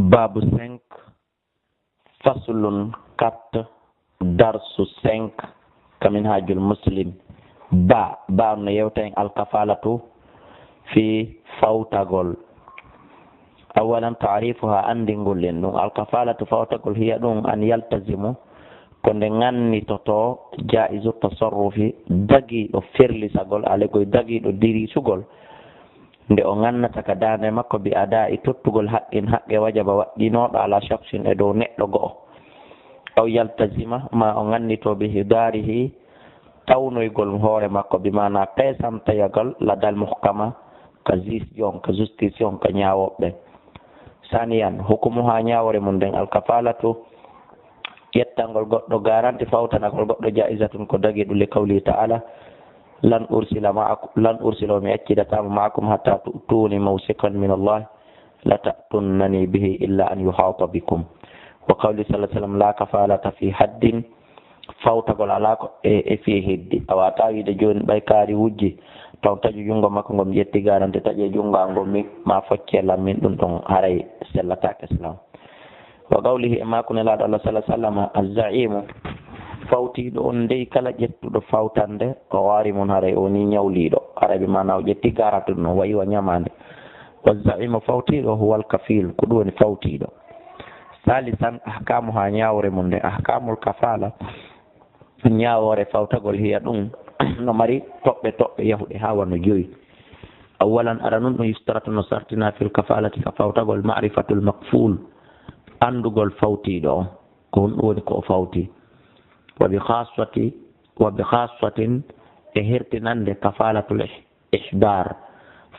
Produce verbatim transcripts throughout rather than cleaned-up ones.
Babu cinq, faslun quatre, darsu cinq, ka Minhajul Muslim. Ba, ba no yewta en alkafalatu fi fawtagol. Awalan, taarifuha, anndingol en ɗum. Alkafalatu, fawtagol, hiya ɗum an yaltazimu, ko nde ngannitotoo jaizu tasarrufi, dagiiɗo ferlisagol, ale koye dagiiɗo dirisugol, nde o ngannata ka daande makko, bi adai, tottugol, haqqin, haqqe, wajaba, waɗɗinooɗo, ala shakhsin, e dow neɗɗo go'o. Aw yaltazima, ma o ngannito, bi ihdaarihi, tawnoygol hoore makko, bi maana peesantoyagol, ladal muhkama, ka juge on, ka justice on, ka ñaawooɓe. Saniyan, hukumuha, ñaawoore mum nden, alkafalatu, ƴettangol goɗɗo garanti, fawtanagol goɗɗo, jaizatun, ko dagiiɗum, li qawlihi ta'ala, lan ursila ma'akum, lan ursila, mi accidataa ma, ma'akum, hatta tu'tuni mawsiqan min Allah, la ta'tunnani bihi illa an yuhata bikum. Wa qawli sallallahu alaihi wasallam, la kafalata fi haddin, fawtagol alaa ko e, e fii heddi. A waawataa wiide jooni ɓay kaari wujji, taw taƴu junngo makko ngo, mi ƴetti garanti, taƴe junngo an ngo, mi ma focce lan min, ɗum ɗon haray sellataake Islam. Wa qawlihi, e maaku Nelaaɗo Allah sallallahu alaihi wasallam, az-za'imu, fawtiiɗo on dey, kala ƴettuɗo fawtande, o gharimun, haray o woni ñawliiɗo. Haray bi maana o ƴetti garanti ɗum, o wayi wa ñamaande. Wa za'imu, fawtiiɗo, huwal kafil, ko ɗum woni fawtiiɗo. Salisan, ahkamuha, ñaawre mum nde, ahkamul kafala, ñaawoore fawtagol, hiya ɗum no mari toɓɓe toɓɓe yahuɗe haa wano joyi. Awalan, aranun ɗum, yustaratu, no sartina, fil kafalati, ka fawtagol, ma'rifatul makful, anndugol fawtiiɗo on, ko honɗum woni ko o fawti. Wa bi khassati, wa bi khassatin, e hertinande kafalatul ih-, ihdaar,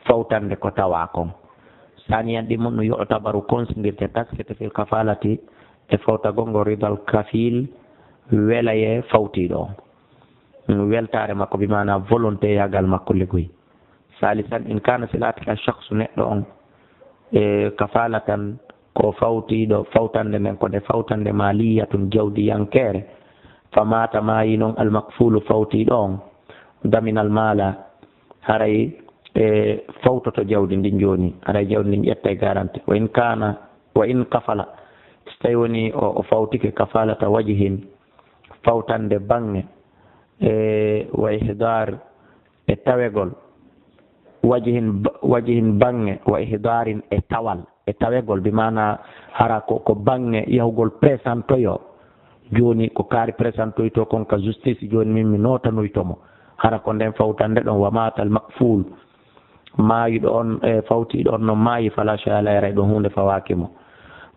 fawtande ko tawaa kon. Saniyan, ɗi mun no yu'tabaru, konsindirte, taskete, fil kafalati, e fawtagol ngol, ridal kafil, welaye fawtiiɗo on. Weltaare makko, bi maana volonté yagal makko legoy. Salisan, in kana, si laatike, ash-shakhsu, neɗɗo on, e kafalatan, ko fawtiiɗo, fawtande nden ko nde fawtande maliyatun, jawdiyankeere, fa mata, maayi non, al-makfulu, fawtiiɗo on, daminal mala, haray, e, fawtoto jawdi ndin jooni, haray jawdi ndin ƴettay garanti. Wa in kana, wa in kafala, si tawi woni o, o fawtike kafalata wajhin, fawtande baŋŋe, e, wa ihdar, e tawegol, wajhin ba-, wajhin baŋŋe, wa ihdarin, e tawal, e tawegol, bi maana hara ko, ko baŋŋe yahugol présentoyo. Jooni ko kaari présentoyto kon ka justice, jooni min mi nootanoyto mo. Hara ko nden fawtande ɗon, wa matal makful, maayuɗo on, e fawtiiɗo on non maayi, fala shay'a alayhi, haray ɗon huunde fawaaki mo.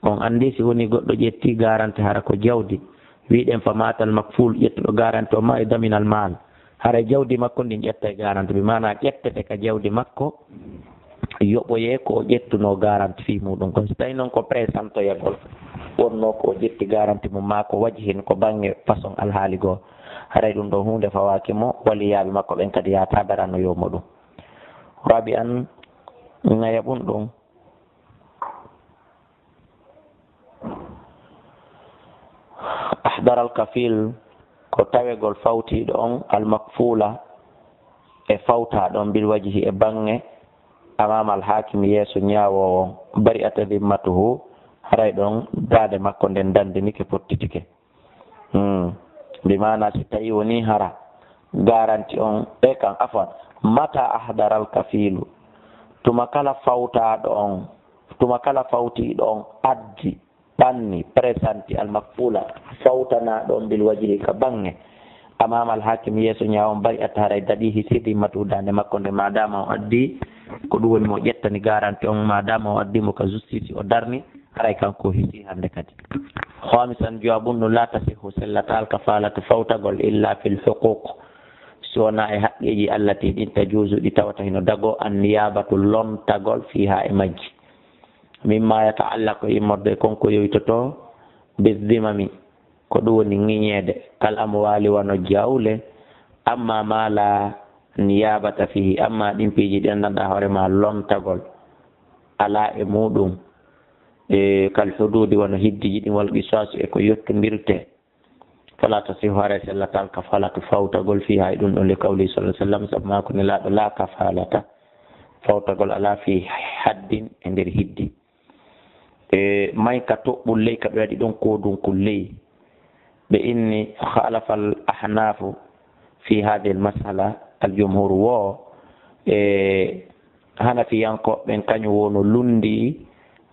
On anndi si woni goɗɗo ƴetti garanti, hara ko jawdi, wi'ɗen fa matal makful, ƴettuɗo garanti o maayi, daminal mal, haray jawdi makko ndin ƴettay garanti, bi maana ƴettete ka jawdi makko, yoɓoyee ko o ƴettunoo garanti fii muɗum kon. Si tawi non ko présentoyagol wonnoo ko o ƴetti garanti mum, maa ko wajhin, ko baŋŋe façon alhaali goo, haray ɗum ɗon huunde fawaaki mo, waliyaaɓe makko ɓen kadi yaataa daranoyoo mo ɗum. Rabi'an, nayaɓun ɗum, ahdaral kafil, ko tawegol fawtiiɗo on, al makfula, e fawtaaɗo on, bil wajhi, e baŋŋe, amama al hakim, yeeso ñaawoowo on, bari'ata zimmatuhu, haray ɗon daande makko nden dandinike, fottitike. Hmm. Bi maana si tawi woni hara garanti on, e kan, afwan, mata ahdaral kafilu, tuma kala fawtaaɗo on, tuma kala fawtiiɗo on addi, ɓanni, présenté, al makfula, fawtanaaɗo on, bil wajhi, ka baŋŋe, amama al hakim, yeeso ñaawoowo on, bari'at, haray daɗi, hisii, zimmatuhu, daande makko nde, maadaama o addi, ko ɗum woni mo ƴettani garanti on, maadaama o addi mo ka justice, o darni, haray kanko o hisii hannde kadi. Khamisan, jowaɓun ɗum, la tasihhu, sellataa, al kafalatu, fawtagol, illa fil huquq, si wonaa e haqqeeji, allati, ɗin, tajuuzu, ɗi tawata hino dagoo, an niyabatu, lontagol, fiha, e majji. Mimma yata'allaqu, immorde e kon ko yoytotoo, bizzimami, ko ɗum woni ŋiñeede, kal amwali, wano jawle, amma ma la niyabata fihi, amma ɗin piiji ɗi anndanɗaa hoore ma lontagol alaa e muɗum, e kal hududi, wano hiddiiji ɗin, wal qisas, e ko yottondirte, fala tasihhu, haray sellataa, al kafalatu, fawtagol, fiha, e ɗum ɗon, li qawli sallallahu alaihi wasallam, sabu maaku Nelaaɗo, la kafalata, fawtagol alaa, fi haddin, e nder hiddi. E may ka toɓɓul ley ka ɓe waɗi ɗon koodun kun ley. Ɓe inni khalafa al ahnafu fi hadhihi al mas'ala, al jumhur wo, e hanafiyankoɓe ɓen kañum wo no lundi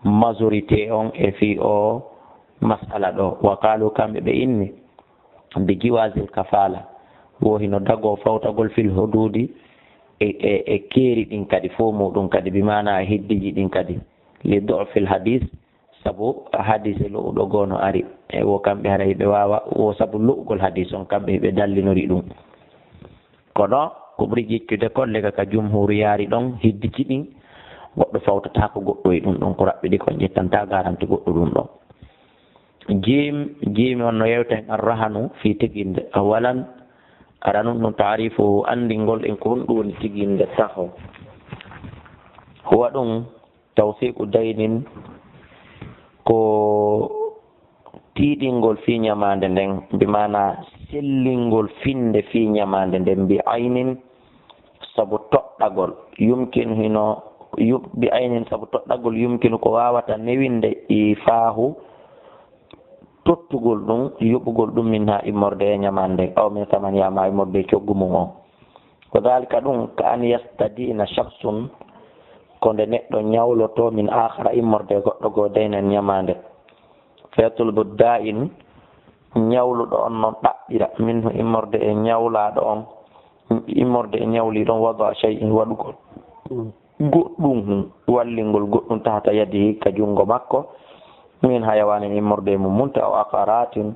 majorité on e fii o mas'ala ɗo. Wa qalu, kamɓe ɓe inni, bi jiwazil kafala, wo hino dagoo fawtagol fil hududi e, e, e keeri ɗin kadi, fow muɗum kadi, bi maana e hiddiji ɗin kadi, li du'fil hadis, sabu hadise lo'uɗo goo no ari. E wo kamɓe hara hiɓe waawa, wo sabu lo'ugol hadis on kamɓe hiɓe dallinori ɗum. Kono ko ɓuri jiccude kon lega ka jumhur yaari ɗon, hiddiji ɗin, goɗɗo fawtataako goɗɗo e ɗum ɗon, ko raɓɓiɗi kon, ƴettanta garanti goɗɗo ɗum ɗon. Jiim, jiimi on no yewta hen arrahanu fii tiginde. Awalan, aranun ɗum taarifu, anndingol en ko honɗum woni tiginde taho. Huwa ɗum tawsiqu daynin, ko tiiɗingol fii ñamaande nden, bi maana sellingol finde fii ñamaande nden, bi aynin, sabu toɗɗagol, yumkin hino, yu-, bi aynin, sabu toɗɗagol, yumkinu, ko waawata newinde, ifaahu, tottugol ɗum, yoɓugol ɗum, min ha, immorde e ñamaande nden, aw min samaniha, ma immorde e coggu mum on. Wa dhalika, ɗum, ka an yastadina shakhsun, ko nde neɗɗo ñawloto, min akhara, immorde e goɗɗo goo, daynan, ñamaande. Fa yatlubu da'in, ñawluɗo on non ɗaɓɓira, minhu, immorde e ñawlaaɗo on, immorde e ñawliiɗo on, wada shay'in, waɗugol goɗɗum, wallingol goɗɗum, tahta yadihi, ka junngo makko, min hayawanin, immorde e mum munta, aw aqaratin,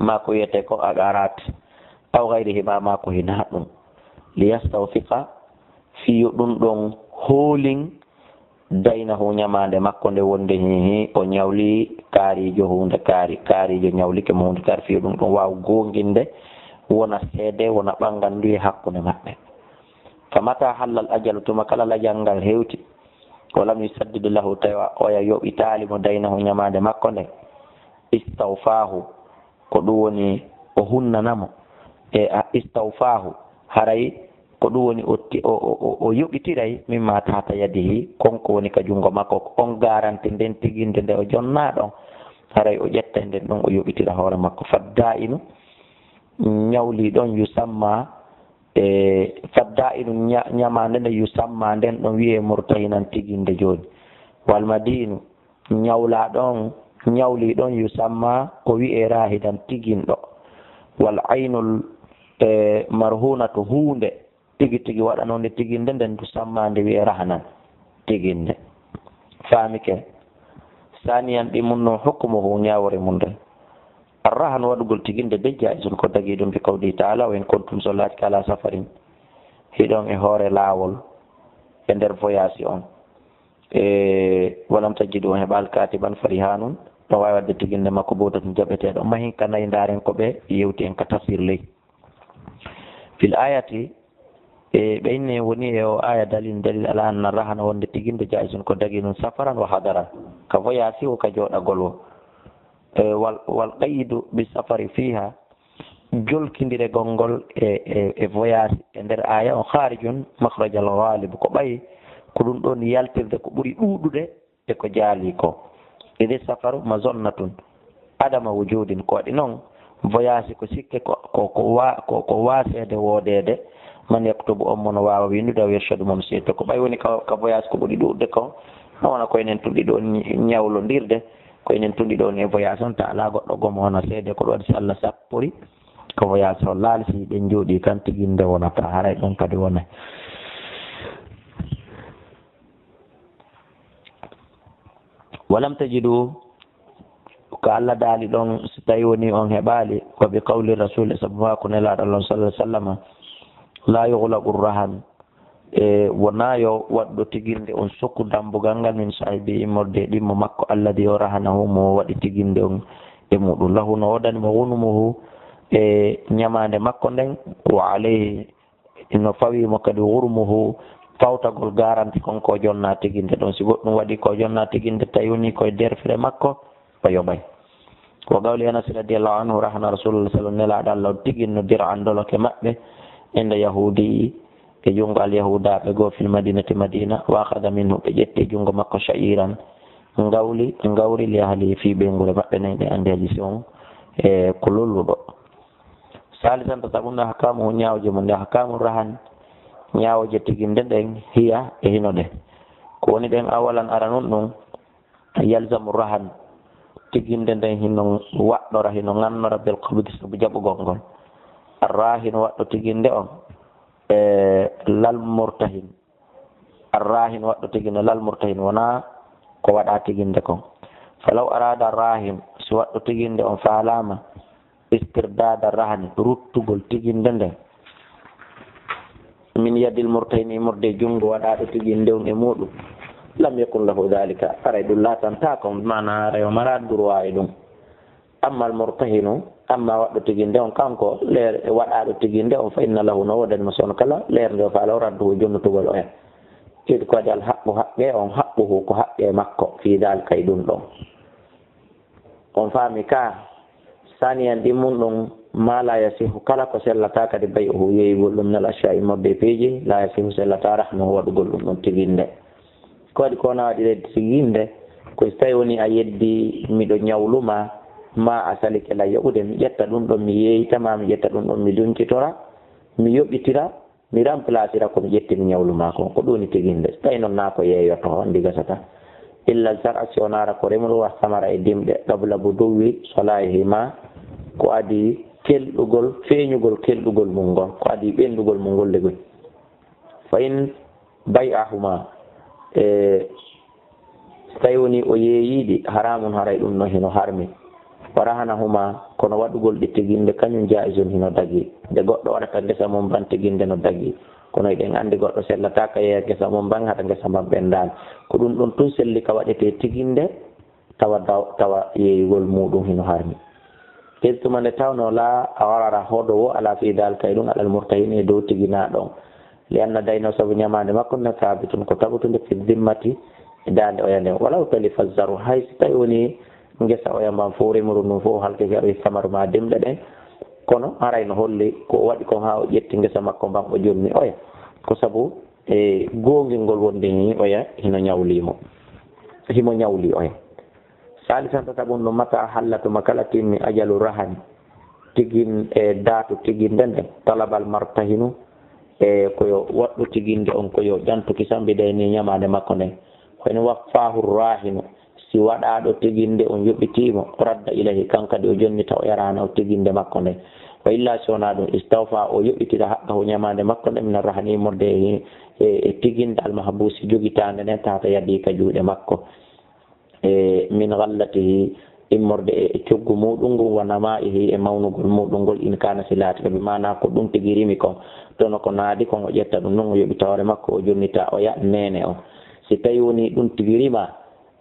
maa ko wiyetee ko aqarat, aw gayrihima, maa ko hinaa ɗum, liyastawfiqa, fii yo ɗum ɗon hoolin, daynahu, ñamaande makko nde, wonde hihi o ñawli kaariijo huunde kaari, kaariijo ñawlike mo huunde kaari, fii yo ɗum ɗon waaw goonginde, wona seede, wona ɓannganduye hakkunde maɓɓe. Fa mata hallal ajalu, tuma kala lajal ngal hewti, wa lam yusaddid lahu, tawa oya yoɓitaali mo, daynahu, ñamaande makko nden, istawfaahu, ko ɗum woni o hunnana mo, e a istawfaahu, haray ko ɗum woni o ti-, o, o, o, o yoɓitiray, mimma tahta yadihi, kon ko woni ka junngo makko, on garanti nden tiginde nde o jonnaa ɗon, haray o ƴetta nden ɗon o yoɓitira hoore makko. Faddaa'inu, ñawli ɗon, yusamma, e faddaa'inu, ña-, ñamaande nde, yusamma, nden ɗon wi'ee murtahinan, tiginde jooni. Wal madiinu, ñawlaaɗo on, ñawliiɗo on, yusamma, ko wi'ee raahidan, tiginɗo. Wal aynul, e, marhunatu, huunde tigi tigi waɗanoonde tiginde nden, tusamma, nde wi'ee rahanan, tiginde. Faamike? Saaniyan, ɗi mun no hukmuhu, ñaawore mun nden. Arrahan, waɗugol tiginde de, jaa'izun, ko dagii ɗum, bi qawlihi ta'ala, wa in kuntum, so laati, ala safarin, hiɗon e hoore laawol, e nder voyage on. E, walam tajidu, on heɓaali, katiban, farihanun, ɗon waawi waɗde tiginde, makbudatun, jaɓeteeɗo. Mahin ka nayi, ndaaren ko ɓe yewti en ka tafsir ley. Fil ayati, e, ɓe inni woni e o aya dalil, dalil ala anna rahana, wonde tiginde, jaizun, ko dagi ɗum, safaran wa hadaran, ka voyage o, ka jooɗagol o. E, wal, wal qaydu bi safari fiha, jolkindiregol ngol e, e, e voyage e nder aya o, kharijun makhrajal ghalib, ko ɓay ko ɗum ɗon yaltirde ko ɓuri ɗuuɗude e ko jaali ko. Idi safaru mazonnatun adama wujudin, ko waɗi noon voyage ko sikke ko, ko, ko wa-, ko, ko waaseede woodeede, man yaktubu, on mo no waawa winndude, aw yarshadu, mo no seedto. Ko ɓay woni ka, ka voyage ko ɓuri ɗuuɗude kon, no wona ko enen tun ɗiɗo ñi-, ñawlondirde, ko enen tun ɗiɗo woni e voyage on, ta alaa goɗɗo gomo wona seede, ko ɗum waɗi so Allah sappori ko voyage on laali, si ɓen jooɗii kan tigi nde wonata, haray ɗum kadi wonay. Walam tajidu, ko Allah daali ɗon, so tawi woni on heɓaali, wa bi qawli rasul, sabu maa ko nelaaɗo Allah sallallahu alaihi wasallam, la yughlaqu rahan, e wonaa yo waɗɗo tigirde on sokku dambugal ngal min sahibi, immorde e ɗimmo makko, alladhi o rahanahu, mo waɗi tigirde on e muɗum, lahu, no woodani mo, ghunmuhu, e ñamaande makko nden, wa alayhi, no fawii mo kadi, ghurmuhu, fawtagol garanti kon ko jonna tiginde ɗon. Si goɗɗum waɗi ko jonna tiginde, tawi woni koye derfere makko, o yoɓay. Wa qawli Anas radiyallahu anhu, rahana Rasulullah sallallahu alaihi wasallam, nelaaɗo Allah on tiginno dir'an doloke maɓɓe, inda yahudi, e junngo al yahudaaɓe goo, fil madinati, Madina, wa akhadha minhu, ɓe ƴetti e junngo makko, sha'iran, ngawli, ngawri li ahli fii ɓeynguure maɓɓe nden, ɓe anndi hadisi on e ko lolluɗo. Salisan, tataɓun, ahkamu, ñaawooje mum, nde ahkamu rahan, ñaawooje tiginde nden, hiya, e hino ɗe. Ko woni ɗen? Awalan, aranun ɗum, yalzamu rahan, tiginde nden hino waɗɗora, hino ŋannora, bil qabdi, sabu jaɓugol ngol. Arrahin, waɗɗo tiginde on, e lal murtahin. Arrahin, waɗɗo tiginde, lal murtahin, wonaa ko waɗaa tiginde kon. Falaw arada rahin, si waɗɗo tiginde on faalaama, istirdada rahani, ruttugol tiginde nden, min yadil murtahin, immorde e junngo waɗaaɗo tiginde on e muuɗum, lam yakun lahu dhalika, aray ɗum laatantaa kon, maanaa aray o maraa droit e ɗum. Amma al murtahinu, amma waɗɗo tiginde on, kanko leer-, waɗaaɗo tiginde on, fa inna lahu, no woodani mo, si on kala leer nde o faala o radduhu, jonnutugol oya. Id, ko adii, al haqqu, haqqe on, haqquhu, ko haqqe makko, fii dhalika, e ɗum ɗon. On faami ka? Saniyan, ɗimmun ɗum, ma la yasihu, kala ko sellataa kadi, bay'uhu, yeeyugol ɗum, min al ashya'i, immorde e piiji, la yasihu, sellataa, rahnuhu, waɗugol ɗum ɗon tiginde. Ko waɗi ko na waɗi tiginde? Ko si tawi woni a yeddi miɗo ñawlu ma, ma a salike lan yoɓude, mi ƴetta ɗum ɗon mi yeeyita ma, mi ƴetta ɗum ɗon mi duñcitora, mi yoɓitira, mi remplacera ko mi ƴetti mi ñawlu ma kon. Ko ɗum woni tiginde. Si tawi noon na ko yeeyoto, on ndi gasata. Illa zar'a, si wonaa ko remru, wa samara, e dimɗe, qabla buduwi salahihi ma, ko adii kelɗugol, feeñugol kelɗugol mum ngol, ko adii ɓenndugol mum ngol legoy. Fa in bay'ahuma, e so tawi woni o yeeyiɗi, haramun, haray ɗum no hino harmi. Wa rahanahuma, kono waɗugol ɗi tiginde kañum jaizun, hino dagi. Nde goɗɗo waɗata ngesa mum ban, tiginde no dagi. Kono eɗen anndi goɗɗo sellataa ka yeeya ngesa mum ban, haɗa ngesa mban ɓenndaali. Ko ɗum ɗon tun selli ka waɗetee tiginde, tawa daw-, tawa yeeyugol muuɗum hino harmi. Id, tuma nde tawnoo, la gharara, hodo woo alaa, fii dhalika, e ɗum, alal murtahin, e dow tiginaaɗo on. Li anna daynahu, sabu ñamaande makko nden, thabitun, ko tabutunde, fi dhimmati, e daande oya nden. Walaw talifa zar'u, hay si tawi woni ngesa oya mban fof, remru ndun fof halkike, aw samaru, ma dimɗe ɗen, kono haray no holli ko o waɗi kon haa o ƴetti ngesa makko mban o jonni oya, ko sabu e goongingol wonde ni oya hino ñawli mo, himo ñawli oya. Salisan, tataɓun ɗum, mata halla, tuma kala timmi, ajalu rahani, tigin-, e daatu tiginde nden, talabal murtahinu, e ko yo waɗɗo tiginde on, ko yo ƴantu kisan, bi daynihi, ñamaande makko nden. Fa in waffaahu rahinu, si waɗaaɗo tiginde on yoɓitii mo, radda ilayhi, kan kadi o jonnita, o yarana o tiginde makko nden. Wa illa, si wonaa ɗum, istawfa, o yoɓitira, haqqahu, ñamaande makko nden, min arrahani, immorde e, e, e tiginde, al mahbusi, jogitaande nden, tahta yadihi, ka juuɗe makko. E, min ghallatihi, immorde e, e coggu muuɗum ngun, wa namaihi, e mawnugol muuɗum ngol, in kaana, si laatike, bi maanaa ko ɗum tigi rimi kon, tono ko naadi kon, o ƴetta ɗum ɗum, o yoɓita hoore makko, o jonnita oya neene on. Si tawi woni ɗum tigi rima,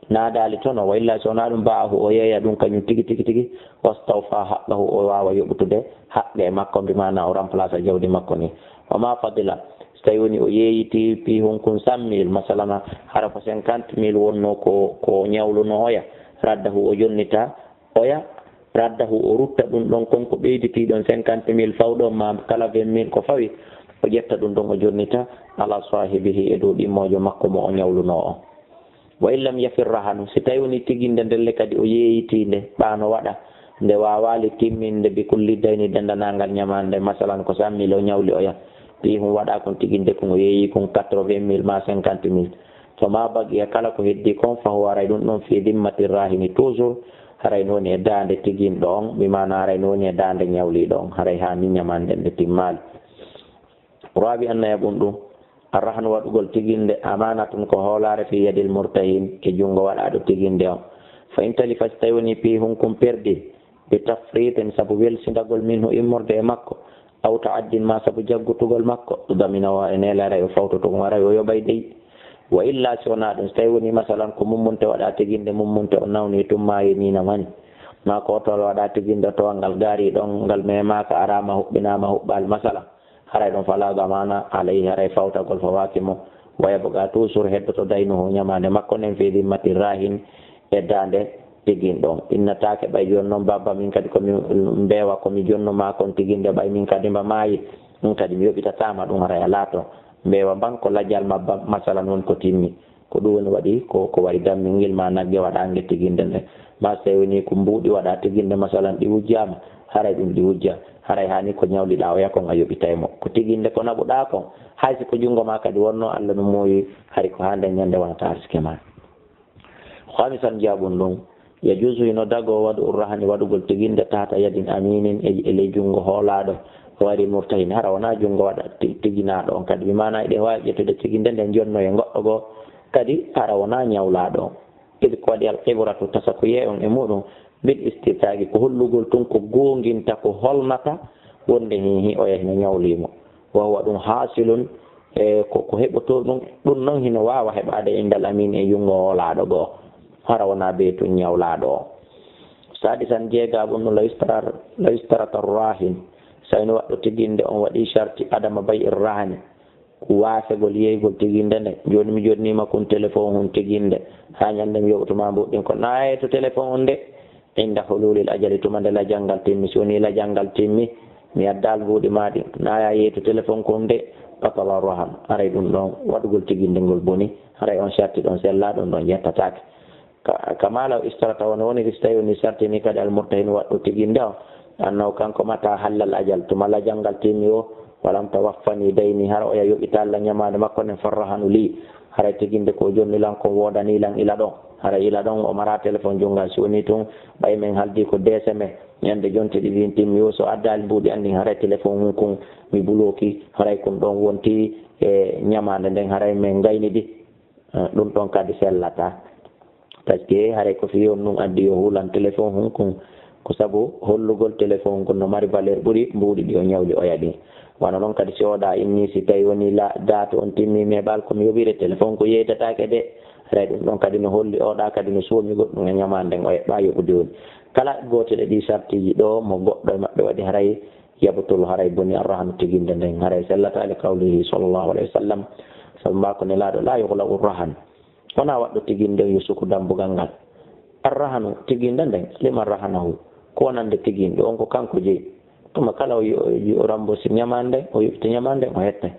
naadaali tono, wa illa, si wonaa ɗum, baahu, o yeeya ɗum kañum tigi, tigi, tigi, wastawfa haqqahu, o waawa yoɓutude haqqe makko, bi maanaa o remplace jawdi makko ni. Wa ma fadila, so tawi woni o yeeyitii fii hunkun cent mille, masalan, hara ko cinquante mille wonnoo ko, ko ñawlunoo oya, raddahu, o jonnita oya, raddahu, o rutta ɗum ɗon kon ko ɓeyditii ɗon cinquante mille faw ɗon, ma kala vingt mille ko fawi, o ƴetta ɗum ɗon, o jonnita ala sahibihi, e dow ɗimmoojo makko mo o ñawlunoo on. Wa in lam yafir rahanu, si tawi woni tiginde ndelle kadi o yeeyitii nde, ɓaano waɗa, nde waawaali timminde, bi kulli dayni, denndanangal ñamaande, masalan, ko cent mille o ñawli oya, fii hum waɗa kon tiginde, kon o yeeyi kon quatre-vingt mille ma cinquante mille. To ma baqiya, kala ko heddi kon, fa huwa, haray ɗum ɗon, fii dimmati rahini, toujours, haray no woni e daande tiginɗo on, bi maanaa haray no woni e daande ñawliiɗo on, haray haa ni ñamaande nde timmaali. Rabi'an, nayaɓun ɗum, arrahnu, waɗugol tiginde, amaanatun, ko hoolaare, fii yadil murtahin, e junngo waɗaaɗo tiginde on. Fa in talifa, si tawi woni fii hunkun perdi, bi tafritin, sabu welsindagol, minhu, immorde e makko, aw ta'addin, ma sabu jaggutugol makko, damina, o e neelaare o fawtoto, o waray o yoɓay dey. Wa illa, si wonaa ɗum, si tawi woni, masalan, ko mummunte waɗaa tiginde, mummunte on nawni tun, maayi ni na mani, ma ko oto waɗaa tiginde, to ngal gaari ɗon, ngal memaaka, araama, huɓɓinaama, huɓɓaali, masalan, haray ɗon, fala damana alayhi, haray fawtagol fawaaki mo. Wa yabqa, toujours heddoto, daynuhu, ñamaande makko nden, fi dimmati rahin, e daande tigin ɗon. Innataake ɓay jooni noon, baba, min kadi ko mi mbeewa, ko mi jonno ma kon tiginde, ɓay min kadi mba maayi, min kadi mi yoɓitataama ɗum, haray a laato mbeewa mban ko lajal ma ba, masalan, woni ko timmi. Ko ɗum woni waɗi ko, ko waɗi dammingel ma nagge waɗaange tiginde nde. Ma so tawi woni ko mbuuɗi waɗa tiginde, masalan, ɗi wujjaama, haray ɗum ɗi wujja. Haray haani ko ñawliɗaa oya kon a yoɓitay mo. Ko tiginde ko naɓuɗaa kon, hay si ko junngo ma kadi wonno, Allah no muuyi, hari ko haa nden ñande wonata arsike ma. Khamisan, jaabun ɗum. Yajuusu, hino dagoo, waɗu urrahani, waɗugol tiginde, tahta yadin aminin, e, e ley junngo hoolaaɗo, gayri murtahin, hara wonaa junngo waɗa ti-, tiginaaɗo on kadi. Bi maanaa eɗen waawi ƴettude tiginde nden jonno e goɗɗo goo kadi, hara wonaa ñawlaaɗo on. Id ko waɗi al ibratu, tasakuyee on e muɗum, bil istitaaki, ko hollugol tun ko goonginta, ko holnata wonde hihi oya hino ñawlii mo. Wa huwa ɗum haasilun, e ko, ko heɓotoo ɗum, ɗum non hino waawa heɓaade indal amin e junngo hoolaaɗo goo. Hara wonaa bee tun ñawlaaɗo o. Saadisan, jeegaɓun ɗum, la yustara-, la yustarata rahin. So tawii waɗɗo tiginde on waɗi sharti adama bay irrahani, ko waasegol yeygol tiginde nde. Jooni mi jonnima kun téléphone hun tiginde. Haa ñande mi yoɓoto ma mbuɗɗin ko naayee to téléphone on nde. Inda hululil ajali, tuma nde lajal ngal timmi. Si woni lajal ngal timmi, mi addaali mbuuɗi ma ɗin, naaya yeetu téléphone kon de, batala rahan. Haray ɗum ɗon waɗugol tiginde ngol boni, haray on sarti ɗon sella, ɗum ɗon yettataake. Ka, kama law istarata, woni, woni si tawi woni sartini kadi al murtahin waɗɗo tiginde o, annahu kanko mata hallal ajal, tuma lajal ngal timmi o, walam tawaffani dayni, hara oya yoɓita Allah ñamaande makko nden, farrahanu li, haray tiginde ko jonni lan kon woodani lan ila ɗon. Haray ila ɗon o mara téléphone junngal, si woni tun ɓay men haldi ko D S M, ñande jonte ɗiɗi ɗin timmi o, so addaali mbuuɗi an ɗin, haray téléphone hun kun mi bulooki, haray kun ɗon wonti e ñamaande nden, haray men ngaynidi. Eh, ɗum ɗon kadi sellataa. Parce que haray ko fii on ɗum addi yo hulan téléphone hun kun, ko sabu hollugol téléphone kun no mari valeur ɓuri mbuuɗi ɗi o ñawli oya ɗin. Wano non kadi si oɗa inni, si tawi woni la date on timmi, mais ɓal ko mi yoɓire téléphone ko yeytataake de. Haray ɗum ɗon kadi no holli oɗa kadi no soomi goɗɗum e ñamaande nde o eɓɓa yoɓude woni. Kala gootel e ɗi sartiji ɗo mo goɗɗo e maɓɓe waɗi, haray yaɓotol, haray boni arrahanu tiginde nden, haray sellataa li qawlihi sallallahu alayhi wa sallam. Sabu maa ko Nelaaɗo, la yughlaqu rahan. Wonaa waɗɗo tiginde yo suku dambugal ngal. Arrahanu, tiginde nden, liman rahanahu, ko wonande tiginde on, ko kanko jeyi. Tuma kala o yo-, yo-, o rembourse ñamaande nden, o yoɓita ñamaande nden, o hetta.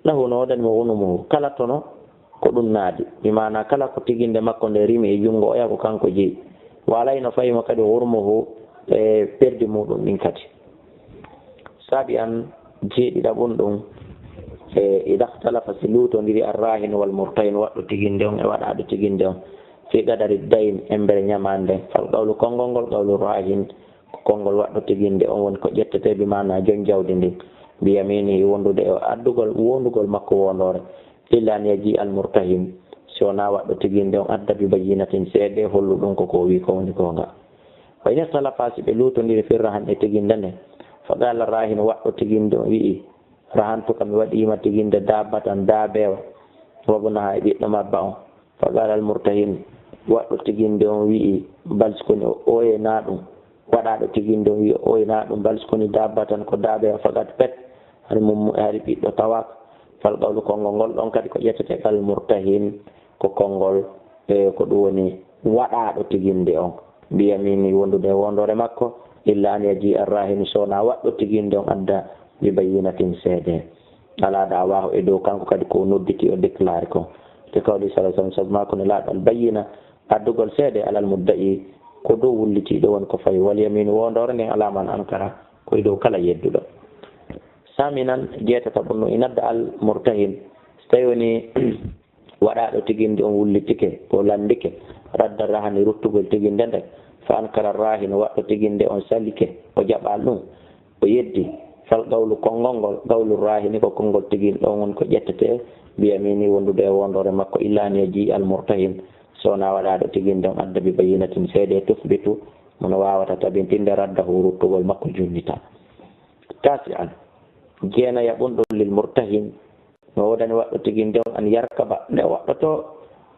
Lahu, no woodani mo, gunumuhu, kala tono ko ɗum naadi. Bi maanaa kala ko tiginde makko nde rimi e junngo oya, ko kanko jeyi. Wa alayhi, no fawi mo kadi, ghurmuhu, e perdi muɗum ɗin kadi. Saabi an, jeeɗiɗaɓun ɗum, e, idha ikhtalafa, si luutondiri, arrahin wal murtahin, waɗɗo tiginde on e waɗaaɗo tiginde on, fi qadari dayn, embere ñamaande nden, fal qawlu, konngol ngol, qawlu rahin, ko konngol waɗɗo tiginde on woni ko ƴettete, bi maanaa jon jawdi ndin, bi yaminihi, wondude e addugol, wondugol makko wondoore, illa an yaji al murtahin, si wonaa waɗɗo tiginde on adda bi bayyinatin, seede holluɗum ko ko o wi ko woni goonga. Wa in ikhtalafa, si ɓe luutondiri, fi rahan, e tiginde nden, fa qala rahin, waɗɗo tiginde on wi'i, rahantuka, mi waɗiima tiginde, dabbatan, daabeewa, wabnaha, e ɓiɗɗo mabba on. Fa qala al murtahin, waɗɗo tiginde on wi'i, bal, si ko ni o ooyenaa ɗum. Waɗaaɗo tiginde on wi'i o ooyenaa ɗum, bal, si ko ni dabbatan, ko daabeewa, faqat, pet, hari mum, hari ɓiɗɗo tawaaka. Fal qawlu, konngol ngol ɗon kadi ko ƴettete, al murtahin, ko konngol, e, ko ɗum woni waɗaaɗo tiginde on, bi yamini, wondude e wondoore makko, illa an yaji arrahinu, so wonaa waɗɗo tiginde on adda bi bayyinatin, seede. Alaa da'wahu, e dow kanko kadi ko o nodditi, o déclaré ko. Li qawli sallallahu alayhi wa sallam, sabu maa ko Nelaaɗo, al bayyina, addugol seede, alal mudda'i, ko dow wullitiiɗo woni ko fawi, wal yaminu, wondoore nden, ala man ankara, ko e dow kala yedduɗo. Saminan, jeetataɓun ɗum, in adda al murtahin, so tawi woni waɗaaɗo tiginde on wullitike, o lanndike, radda rahani, ruttugol tiginde nden, fa ankara rahin, waɗɗo tiginde on salike, o jaɓaali ɗum, o yeddi, fal qawlu, konngol ngol, qawlu rahini, ko konngol tiginde on woni ko ƴettete, bi yamini, wondude e wondoore makko, illa an yaji al murtahin, so wonaa waɗaaɗo tiginde on adda bi bayyinatin, seede, tusbitu, mo no waawata tabintinde, raddahu, ruttugol makko, junnita. Tasi'an, jeenayaɓun ɗum, lil murtahin, no woodani waɗɗo tiginde on, an yarkaba, nde o waɗɗoto,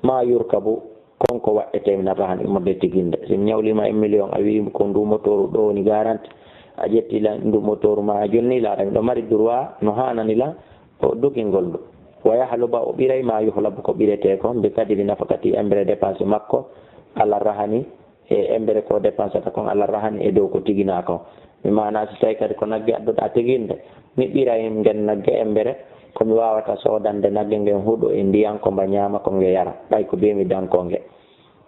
ma yurkabu, kon ko waɗɗete min arrahan, immorde tiginde. Si mi ñawliima un million, a wi'i ko ndu motooru ɗo woni garanti, a ƴetti lan ndu motooru ma, a jonni, laaɗa miɗo mari droit no haanani lan o dogingol ndu. Wa yahluba, o ɓiray, ma yuhlabu, ko ɓiretee kon, bi qadri nafaqati, embere dépense makko, ala rahani, e embere ko dépensata kon ala rahani e dow ko tiginaa kon. Mi maana si tawi kadi ko nagge addoɗaa tiginde, mi ɓira heen ngen nagge embere, ko mi waawata soodande nagge ngen huɗo e ndiyan ko mba ñaama ko nge yara, ɓay ko bee mi dankoo nge.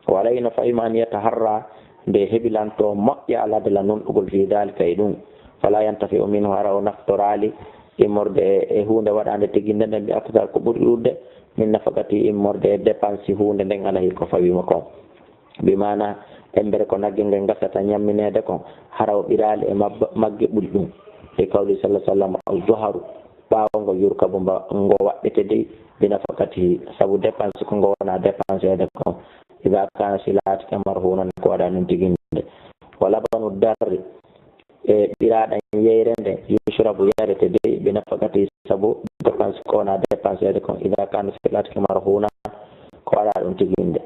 Wala ino fawima an yataharra nde heɓilanto moƴƴa aladala nunɗugol fi dalika e ɗum. Fala yantafi o min hara o naftoraali immorde e, e huunde waɗaande tiginde nden bi akthar ko ɓuri ɗuuɗde min nafaqati immorde e dépense huunde nden ala hiko fawima kon. Bi maana embere ko nagge nge gasata ñammineede kon hara o ɓiraali e mabba-, magge ɓuri ɗum. E kawli sallallahu alaihi wasallam, al juharu, ɓaawo ngo yurkabu mba ngo waɗɗete dey, bi nafaqatihi, sabu dépense ko ngo wona dépenseede kon. Ida kana si laatike marhunan ko waɗa ɗum tiginde. Wa labanu darri, e ɓiraaɗan yeyre nde, yushrabu yarete dey, bi nafaqatihi, sabu dépense ko wona dépenseede kon. Ida kana si laatike marhunan ko waɗa ɗum tiginde.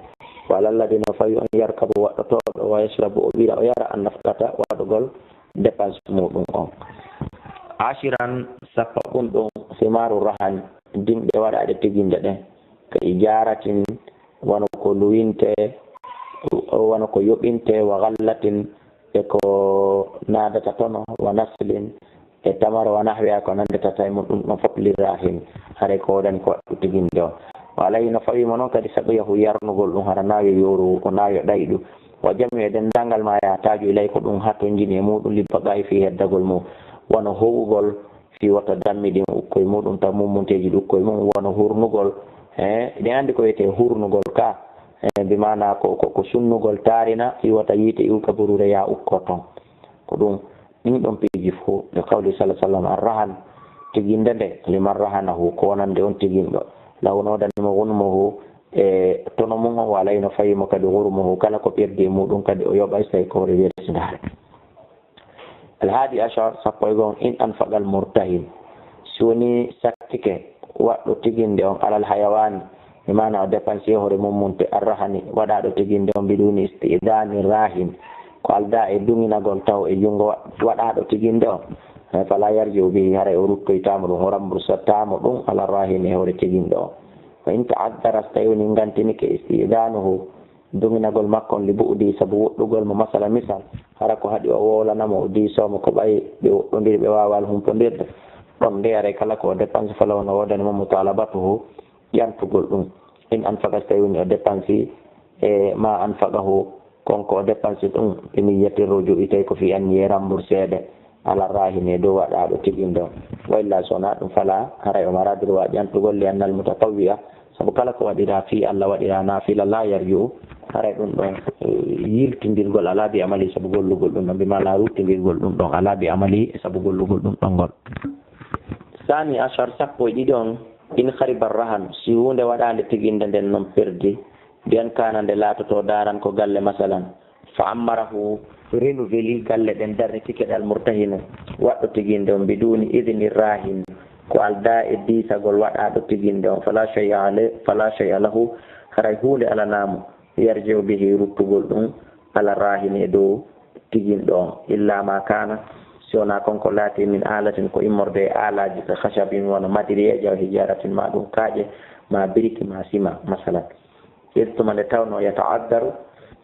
Wa alalladi no fawi on yarkabu waɗɗotooɗo, wa yashrabu o ɓira o yara an nafaqata waɗugol dépense muɗum on. Ashiran, sappo ɓum ɗum, simaru rahan, dimɗe waɗaɗe tiginde ɗen, ka ijaratin, wano ko luwinte, wano ko yoɓinte, wa gallatin, e ko naadata tono, wa naslin, e tamaro, wa nahwiha, ko nandata tawi mum ɗum ɗon fof lirrahin, haray ko woodani ko waɗɗo tiginde on. Wa alayhi no fawimo noon kadi saɓoyahu yarnugol ɗum, hara naayo yooru, o naayo ɗayɗu. Wa jami e denndaangal ma yahtaju ilay ko ɗum hatonjini e muɗum li baqa'i fi heddagol mum, wano howugol fi wata dammi ɗin ukkoye muɗum taw mummunteeji ɗi ukkoye mum, wano hurnugol, e ɗen anndi ko wiyetee hurnugol ka, e bi maana ko, ko, ko sunnugol taarina fi wata yiite iwka buruure yaa ukko ton. Ko ɗum, ɗin ɗon piiji fof, li qawli sallallahu alaihi wasallam, arrahan, tiginde nde, liman rahanahu, ko wonande on tiginɗo, law no woodani mo gunmuhu, e tono mum on, wa alayhi no fawimo kadi ghurmuhu, kala ko perdi e muɗum kadi o yoɓay, so tawi ko hoore welsindaare. Al hadi ashar, sappo e go'o, in anfaqa al murtahin, si woni sakkike waɗɗo tiginde on, alal hayawani, bi maana o dépense hoore mum munte arrahani, waɗaaɗo tiginde on, biduni istidani rahin, ko aldaa e duŋinagol taw e junngo wa-, waɗaaɗo tiginde on. Eh, fala yarji'u bihi, haray o ruttoytaamo ɗum, o rambursataa mo ɗum, ala rahin e hoore tiginde on. Fa in ta'addara, so tawi woni ngantinike istidanuhu, duŋinagol makko on, li bu'di, sabu woɗɗugol mo, masala misal, hara ko haɗi o wowlana mo, o diisoo mo, ko ɓay ɓe woɗɗondiri, ɓe waawaa humpondirde. Ɗon nde aray kala ko o dépense fala wona woodani mo mutalabatuhu, ƴantugol ɗum. In anfaqa, so tawi woni o dépense, e ma anfaqahu, kon ko o dépense ɗum, bi niyyati ruju'i, tawi ko fii anniyee ramburseede, ala rahini, e dow waɗaaɗo tiginde on. Wa illa, so wonaa ɗum, fala, haray o maraa droit ƴantugol, li annal mutatawwi'a, sabu kala ko waɗiraa fii Allah, waɗiraa naafila, la yarji'u, haray ɗum ɗon, eh, yiltindirgol alaa bi amali sabu gollugol ɗum ɗon, bi maana ruttindirgol ɗum ɗon alaa bi amali sabu gollugol ɗum ɗon ngol. Sani ashar, sappo e ɗiɗi on, in khariba rahan, si huunde waɗaande tiginde nden non perdi, bi an kana, nde laatoto daaran ko galle masalan, fa ammarahu, renouveli galle ɗen, darnitike ɗe al murtahinu, waɗɗo tiginde on, biduni idni rahin, ko aldaa e diisagol waɗaaɗo tiginde on, fala shay'a alay-, fala shay'a lahu, haray huunde alanaa mo, yarji'u bihi, ruttugol ɗum, ala rahini, e dow tiginɗo on, illa ma kana, si wonaa kon ko laati min alatin, ko immorde e alaaji, ka khashabin, wano madiriyeeje, aw hijaratin, ma ɗum kaaƴe, ma biriki, ma sima, masalan. Id tuma nde tawnoo yata'addaru,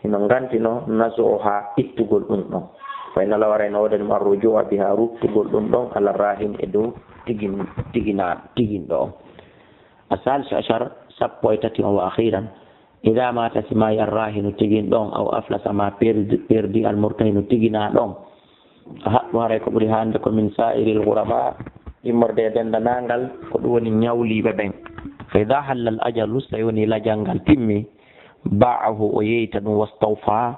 hino ngantino, nazu'uha, ittugol ɗum ɗon. Fa inna law, aray no woodani mo, arruju'a biha, ruttugol ɗum ɗon, ala rahin, e dow tigin-, tigina-, tiginɗo on. Asalis ashar, sappo e tati on, wa akhiran, ida mata, si maayi, arrahinu, tiginɗo on, aw aflasa, ma perdi, perdi, almurtahinu, tiginaaɗo on. A haqqu, haray ko ɓuri hande ko min sa'iril ghuraba, immorde e denndanangal ko ɗum woni ñawliiɓe ɓen. Fa idha halla al ajalu, so tawi woni lajal ngal timmi, ba'ahu, o yeeyta ɗum, wastawfa,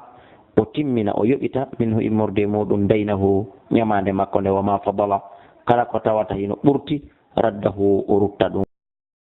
o timmina, o yoɓita, minhu, immorde e muɗum, daynahu, ñamaande makko nde, wa ma fadala, kala ko tawata hino ɓurti, raddahu, o rutta ɗum,